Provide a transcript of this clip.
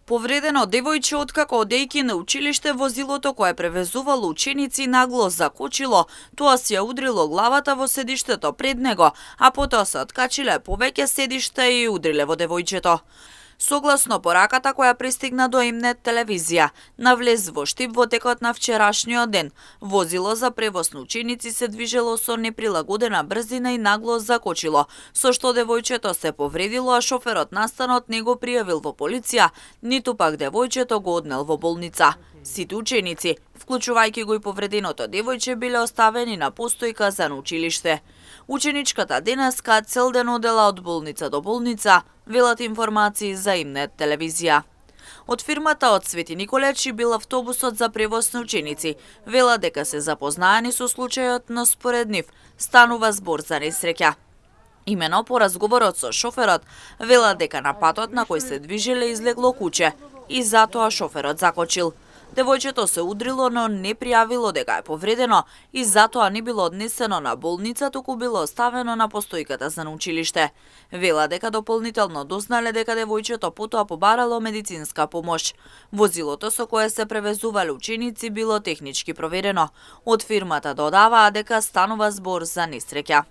Повредено девојче откако одејќи на училиште возилото кое превезувало ученици нагло закочило, тоа си ја удрило главата во седиштето пред него, а потоа се откачиле повеќе седишта и удриле во девојчето. Согласно пораката која пристигна до Имнет телевизија, навлез во Штип во текот на вчерашниот ден, возило за превоз на ученици се движело со неприлагодена брзина и нагло закочило, со што девојчето се повредило, а шоферот настанот не го пријавил во полиција, ниту пак девојчето го однел во болница. Сите ученици, вклучувајќи го и повреденото девојче, биле оставени на постојка за на училиште. Ученичката денеска цел ден одела од болница до болница, велат информации за Имнет телевизија. Од фирмата од Свети Николечи бил автобусот за превоз на ученици. Вела дека се запознаени со случајот, но според нив станува збор за несреќа. Имено по разговорот со шоферот, вела дека на патот на кој се движеле излегло куче и затоа шоферот закочил. Девојчето се удрило, но не пријавило дека е повредено и затоа не било однесено на болница, туку било оставено на постојката за на училиште. Вела дека дополнително дознале дека девојчето потоа побарало медицинска помош. Возилото со кое се превезувале ученици било технички проверено. Од фирмата додаваа дека станува збор за несреќа.